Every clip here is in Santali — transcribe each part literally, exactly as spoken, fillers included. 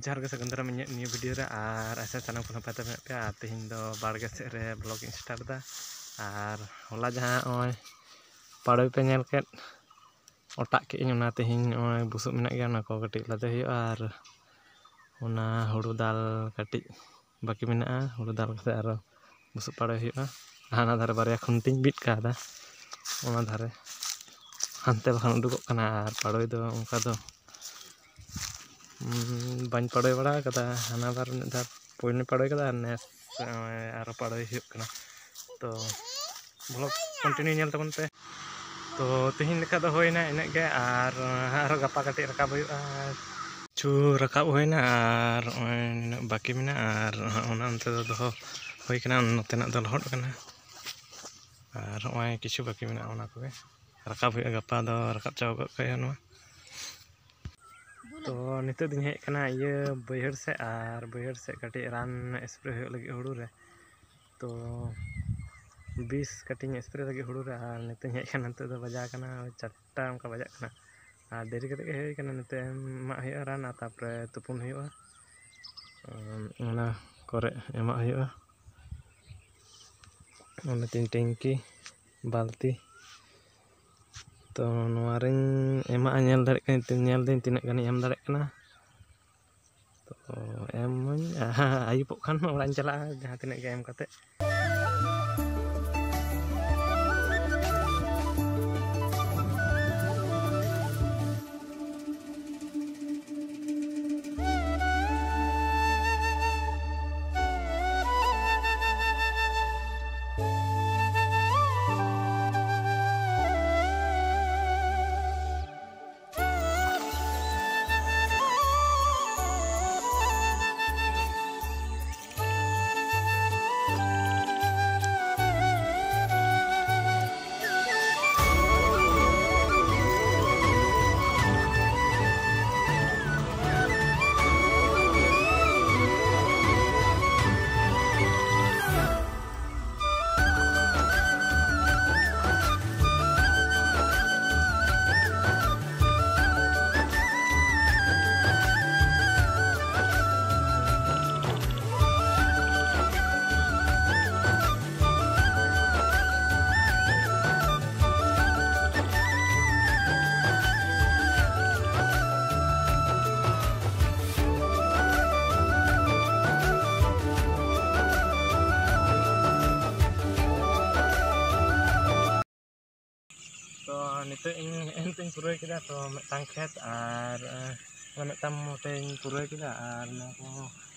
ᱡᱚᱦᱟᱨ ᱜᱮ, ᱥᱟᱹᱜᱩᱱ ᱫᱟᱨᱟᱢ ᱤᱧᱟᱹᱜ ᱱᱤᱭᱟᱹ ᱵᱷᱤᱰᱤᱭᱳ ᱨᱮ᱾ ᱟᱨ ᱟᱥᱟ ᱥᱟᱱᱟᱢ ᱠᱚ ᱱᱟᱯᱟᱭ ᱛᱮ ᱢᱮᱱᱟᱜ ᱯᱮᱭᱟ᱾ ᱟᱨ ᱛᱮᱦᱮᱧ ᱫᱚ ᱵᱟᱲᱜᱮ ᱥᱮᱫ ᱨᱮ ᱵᱞᱚᱜ ᱤᱧ ᱥᱴᱟᱨᱴ ᱮᱫᱟ᱾ ᱟᱨ ᱦᱚᱞᱟ ᱡᱟᱦᱟᱸ ᱱᱚᱜᱼᱚᱭ ᱯᱟᱲᱳᱭ ᱯᱮ ᱧᱮᱞ ᱠᱮᱫ, ᱚᱴᱟᱜ ᱠᱮᱫ ᱟᱹᱧ, ᱚᱱᱟ ᱛᱮᱦᱮᱧ ᱱᱚᱜᱼᱚᱭ ᱵᱩᱥᱩᱵ ᱢᱮᱱᱟᱜ ᱜᱮᱭᱟ, ᱚᱱᱟ ᱠᱚ ᱠᱟᱹᱴᱤᱡ ᱞᱟᱫᱮ ᱦᱩᱭᱩᱜᱼᱟ᱾ ᱟᱨ ᱚᱱᱟ ᱦᱩᱲᱩ ᱫᱟᱞ ᱠᱟᱹᱴᱤᱡ ᱵᱟᱹᱠᱤ ᱢᱮᱱᱟᱜᱼᱟ, ᱦᱩᱲᱩ ᱫᱟᱞ ᱠᱟᱛᱮ ᱟᱨᱚ ᱵᱩᱥᱩᱵ ᱯᱟᱲᱳᱭ ᱦᱩᱭᱩᱜᱼᱟ᱾ ᱦᱟᱱᱟ ᱫᱷᱟᱨᱮ ᱵᱟᱨᱭᱟ ᱠᱷᱩᱱᱴᱤᱧ ᱵᱤᱫ ᱠᱟᱣᱫᱟ, ᱚᱱᱟ ᱫᱷᱟᱨᱮ ᱦᱟᱱᱛᱮ ᱵᱟᱠᱷᱟᱱ ᱩᱰᱩᱠᱚᱜ ᱠᱟᱱᱟ᱾ ᱟᱨ ᱯᱟᱲᱳᱭ ᱫᱚ ᱚᱱᱠᱟ ᱫᱚ ᱩᱸ, ᱵᱟᱹᱧ ᱯᱟᱲᱳᱭ ᱵᱟᱲᱟ ᱟᱠᱟᱫᱟ᱾ ᱦᱟᱱᱟ ᱵᱟᱨ ᱢᱤᱫ ᱫᱷᱟᱣ ᱯᱳᱭᱞᱳᱧ ᱯᱟᱲᱳᱭ ᱠᱟᱫᱟ, ᱟᱨ ᱱᱮᱥ ᱱᱚᱜᱼᱚᱭ ᱟᱨᱚ ᱯᱟᱲᱳᱭ ᱦᱩᱭᱩᱜ ᱠᱟᱱᱟ᱾ ᱛᱚ ᱵᱞᱚᱜ ᱠᱚᱱᱴᱤᱱᱤᱭᱩ ᱧᱮᱞ ᱛᱟᱵᱚᱱ ᱯᱮ᱾ ᱛᱚ ᱛᱮᱦᱮᱧ ᱞᱮᱠᱟ ᱫᱚ ᱦᱩᱭᱱᱟ ᱤᱱᱟᱹᱜ ᱜᱮ, ᱟᱨ ᱟᱨᱚ ᱜᱟᱯᱟ ᱠᱟᱹᱴᱤᱡ ᱨᱟᱠᱟᱵ ᱦᱩᱭᱩᱜᱼᱟ᱾ ᱠᱤᱪᱷᱩ ᱨᱟᱠᱟᱵ ᱦᱩᱭᱱᱟ, ᱟᱨ ᱱᱚᱜᱼᱚᱭ ᱱᱤᱱᱟᱹᱜ ᱵᱟᱹᱠᱤ ᱢᱮᱱᱟᱜᱼᱟ, ᱟᱨ ᱚᱱᱟ ᱚᱱᱛᱮ ᱫᱚ ᱫᱚᱦᱚ ᱦᱩᱭ ᱠᱟᱱᱟ, ᱱᱚᱛᱮᱱᱟᱜ ᱫᱚ ᱞᱚᱦᱚᱫ ᱠᱟᱱᱟ᱾ ᱟᱨ ᱱᱚᱜᱼᱚᱭ ᱠᱤᱪᱷᱩ ᱵᱟᱹᱠᱤ ᱢᱮᱱᱟᱜᱼᱟ, ᱚᱱᱟ ᱠᱚᱜᱮ ᱨᱟᱠᱟᱵ ᱦᱩᱭᱩᱜᱼᱟ, ᱜᱟᱯᱟ ᱫᱚ ᱨᱟᱠᱟᱵ ᱪᱟᱵᱟ ᱜᱚᱫ ᱠᱟᱜ ᱦᱩᱭᱩᱜᱼᱟ ᱱᱚᱣᱟ᱾ ᱛᱚ ᱱᱤᱛᱚᱜ ᱫᱚᱧ ᱦᱮᱡ ᱟᱠᱟᱱᱟ ᱤᱭᱟᱹ ᱵᱟᱹᱭᱦᱟᱹᱲ ᱥᱮᱫ, ᱟᱨ ᱵᱟᱹᱭᱦᱟᱹᱲ ᱥᱮᱫ ᱠᱟᱹᱴᱤᱡ ᱨᱟᱱ ᱥᱯᱨᱮ ᱦᱩᱭᱩᱜ ᱞᱟᱹᱜᱤᱫ ᱦᱩᱲᱩ ᱨᱮ᱾ ᱛᱚ ᱵᱤᱥ ᱠᱟᱹᱴᱤᱡ ᱤᱧ ᱥᱯᱨᱮ ᱞᱟᱹᱜᱤᱫ ᱦᱩᱲᱩ ᱨᱮ, ᱟᱨ ᱱᱤᱛᱚᱜ ᱤᱧ ᱦᱮᱡ ᱟᱠᱟᱱᱟ, ᱱᱤᱛᱚᱜ ᱫᱚ ᱵᱟᱡᱟᱣ ᱟᱠᱟᱱᱟ ᱪᱟᱨᱴᱟ ᱚᱱᱠᱟ ᱵᱟᱡᱟᱜ ᱠᱟᱱᱟ᱾ ᱟᱨ ᱫᱮᱨᱤ ᱠᱟᱛᱮᱫ ᱜᱮ ᱦᱮᱡ ᱦᱩᱭ ᱟᱠᱟᱱᱟ, ᱱᱤᱛᱚᱜ ᱮᱢᱟᱜ ᱦᱩᱭᱩᱜᱼᱟ ᱨᱟᱱ, ᱟᱨ ᱛᱟᱨᱯᱚᱨᱮ ᱛᱩᱯᱩᱱ ᱦᱩᱭᱩᱜᱼᱟ᱾ ᱚᱱᱟ ᱠᱚᱨᱮ ᱮᱢᱟᱜ ᱦᱩᱭᱩᱜᱼᱟ᱾ ᱚᱱᱟ ᱛᱤᱱ ᱴᱮᱝᱠᱤ ᱵᱟᱹᱞᱛᱤ᱾ ᱛᱚ ᱱᱚᱣᱟ ᱨᱤᱧ ᱮᱢᱟᱜᱼᱟ, ᱧᱮᱞ ᱫᱟᱲᱮᱭᱟᱜ ᱠᱟᱹᱱᱟᱹᱧ, ᱧᱮᱞ ᱫᱟᱹᱧ ᱛᱤᱱᱟᱹᱜ ᱜᱟᱱᱤᱧ ᱮᱢ ᱫᱟᱲᱮᱭᱟᱜ ᱠᱟᱱᱟ᱾ ᱛᱚ ᱮᱢᱟᱹᱧ, ᱟᱹᱭᱩᱵᱚᱜ ᱠᱷᱟᱱ ᱚᱲᱟᱜ ᱤᱧ ᱪᱟᱞᱟᱜᱼᱟ, ᱡᱟᱦᱟᱸ ᱛᱤᱱᱟᱹᱜ ᱜᱮ ᱮᱢ ᱠᱟᱛᱮᱫ᱾ ᱛᱚ ᱤᱧ ᱦᱮᱸᱜᱼᱮ ᱱᱤᱛᱚᱜ ᱤᱧ ᱯᱩᱨᱟᱹᱣ ᱠᱮᱫᱟ, ᱛᱚ ᱢᱤᱫᱴᱟᱝ ᱠᱷᱮᱛ ᱟᱨ ᱢᱤᱫᱴᱟᱝ ᱢᱚᱴᱮᱧ ᱯᱩᱨᱟᱹᱣ ᱠᱮᱫᱟ, ᱟᱨ ᱱᱚᱣᱟ ᱠᱚ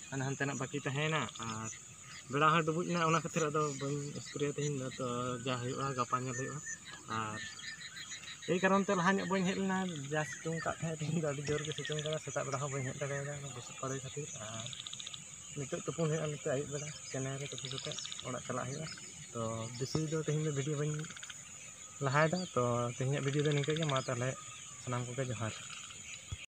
ᱦᱟᱱᱮ ᱦᱟᱱᱛᱮᱱᱟᱜ ᱵᱟᱹᱠᱤ ᱛᱟᱦᱮᱸᱭᱮᱱᱟ, ᱟᱨ ᱵᱮᱲᱟ ᱦᱚᱸ ᱰᱩᱵᱩᱡ ᱮᱱᱟ, ᱚᱱᱟ ᱠᱷᱟᱹᱛᱤᱨ ᱟᱫᱚ ᱵᱟᱹᱧ ᱥᱯᱨᱮᱭᱟ ᱛᱮᱦᱮᱧ ᱫᱚ᱾ ᱛᱚ ᱡᱟ ᱦᱩᱭᱩᱜᱼᱟ ᱜᱟᱯᱟ ᱧᱮᱞ ᱦᱩᱭᱩᱜᱼᱟ᱾ ᱟᱨ ᱮᱭ ᱠᱟᱨᱚᱱ ᱛᱮ ᱞᱟᱦᱟ ᱧᱚᱜ ᱵᱟᱹᱧ ᱦᱮᱡ ᱞᱮᱱᱟ, ᱡᱟ ᱥᱤᱛᱩᱝ ᱠᱟᱜ ᱛᱟᱦᱮᱸᱫ ᱛᱮᱦᱮᱧ ᱫᱚ ᱟᱹᱰᱤ ᱡᱳᱨ ᱜᱮ ᱥᱤᱛᱩᱝ ᱠᱟᱫᱟ, ᱥᱮᱛᱟᱜ ᱵᱮᱲᱟ ᱦᱚᱸ ᱵᱟᱹᱧ ᱦᱮᱡ ᱫᱟᱲᱮᱭᱟᱫᱟ ᱚᱱᱟ ᱵᱩᱥᱩᱵ ᱯᱟᱲᱳᱭ ᱠᱷᱟᱹᱛᱤᱨ᱾ ᱟᱨ ᱱᱤᱛᱚᱜ ᱛᱩᱯᱩᱱ ᱦᱩᱭᱩᱜᱼᱟ, ᱱᱤᱛᱚᱜ ᱟᱹᱭᱩᱵ ᱵᱮᱲᱟ ᱠᱮᱱᱮᱞ ᱨᱮ ᱛᱩᱯᱩ ᱠᱟᱛᱮ ᱚᱲᱟᱜ ᱪᱟᱞᱟᱜ ᱦᱩᱭᱩᱜᱼᱟ᱾ ᱛᱚ ᱵᱮᱥᱤ ᱫᱚ ᱛᱮᱦᱮᱧ ᱫᱚ ᱵᱷᱤᱰᱤᱭᱳ ᱵᱟᱹᱧ ᱞᱟᱦᱟᱭᱮᱫᱟ᱾ ᱛᱚ ᱛᱮᱦᱮᱧᱟᱜ ᱵᱷᱤᱰᱤᱭᱳ ᱫᱚ ᱱᱤᱝᱠᱟᱹ ᱜᱮ, ᱢᱟ ᱛᱟᱦᱚᱞᱮ ᱥᱟᱱᱟᱢ ᱠᱚᱜᱮ ᱡᱚᱦᱟᱨ᱾